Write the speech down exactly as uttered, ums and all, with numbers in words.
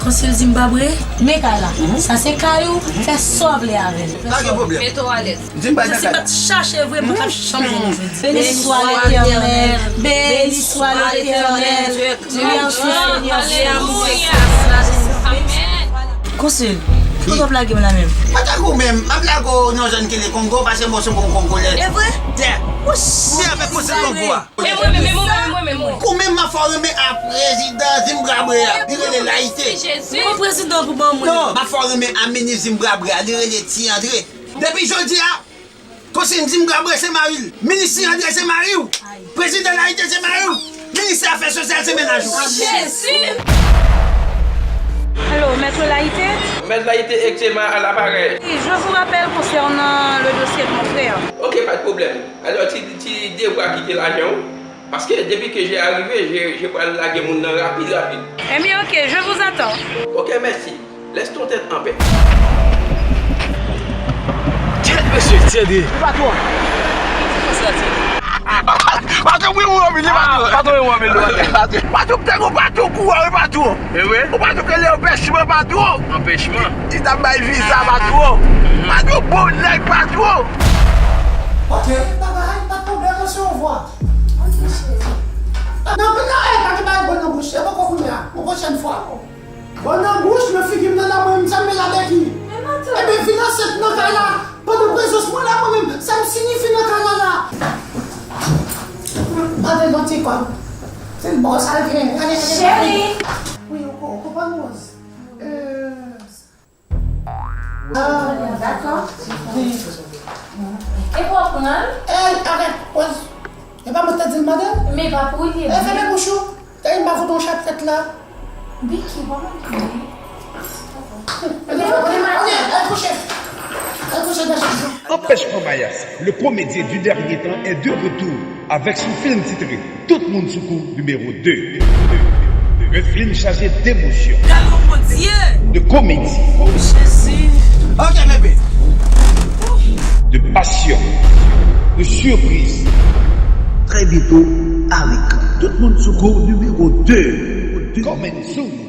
Konsil di m pa vre, men kay la. Sa se kay ou, fè sa w vle avè l. Pa gen pwoblèm. Mete w alèz. Di m pa gen kay. Jezi pa t chache vre, mwen t ap chanm vini jodi. Béni soit l'Éternel, béni soit l'Éternel. Merci Seigneur Jésus. Konsil, kote w ap lage m la menm? Mwen tankou menm, m ap lage w nan zòn Kele Kongo, paske mwen se yon bon Kongolè. E vre? Yeah. Ou se avèk Konsil Kongo a. E mwen menm, e mwen menm, e mwen menm, e mwen menm. Ou menm, m ap fè w renmen a prezidan Zinbabwe a. Li rele Layite. Jezi. Mwen prezidan pou ban mwen. Non, m ap fè w renmen a minis Zinbabwe a. Li rele Ti Andre. Depi jodi a, konsil Zinbabwe se mari l. Minis Ti Andre se mari w. Prezidan Layite se mari w. Minis afè sosyal se mennaj ou. Jezi. Allô, Maître Laïté? Maître Laïté, Exema à l'appareil. Oui, je vous rappelle concernant le dossier de mon frère. Ok, pas de problème. Alò, ti, ti devwa ki te lajan w, paske depi ke je arive, je, je pral lage moun nan rapid, rapid. Eh bien, ok, je vous attends. Ok, mèsi. Laisse ton tête en paix. Tchèt, mesye, Thierry. Patwon. Patwon, wi, ou anvi li, patwon. Patwon, ou anvi li, patwon. Patwon, patwon, te gon patwon kou a, wi, patwon. E vre? Ou patwon ke le anpèchman, patwon. Anpèchman. Li t ap bay viza, patwon. Patwon, bon nèg, patwon. Ok, bagay, pa t pwoblèm, se yon vwa. Ok, cheri. Nan, nan, eh, pa gen bagay bon nan bouch, e poko kounye a, yon pwochèn fwa. Bon nan bouch, nan figi m nan, nan mwen, m sanble avèk li. Ebyen, vin ansent nan kay la, pandan prezans mwen la, mwen menm, sa m siyifi nan kay la la. Gade yon ti kòb. Se bon sa l gen. Gade, gade. Cheri. Wi, ou ko-, ou konprann, Rose? Euh, Ah, dakò. E pou w pran l? Ey, arèt, pòz. E pa mwen ki te di l mande l? Men pa pou li. E fèmen bouch ou. Tande m pa fout yon chat tèt la. Biki, w ap mande. Ok, ok, ok, al kouche. Al kouche nan chanm. Empêchement Mayas, le comédien du dernier temps est de retour avec son film titré Tout moun sou kou numéro deux. Un film chargé d'émotions, de comédie, de passion, de surprise. Très bientôt à l'écran. Tout moun sou kou numéro deux. Coming soon.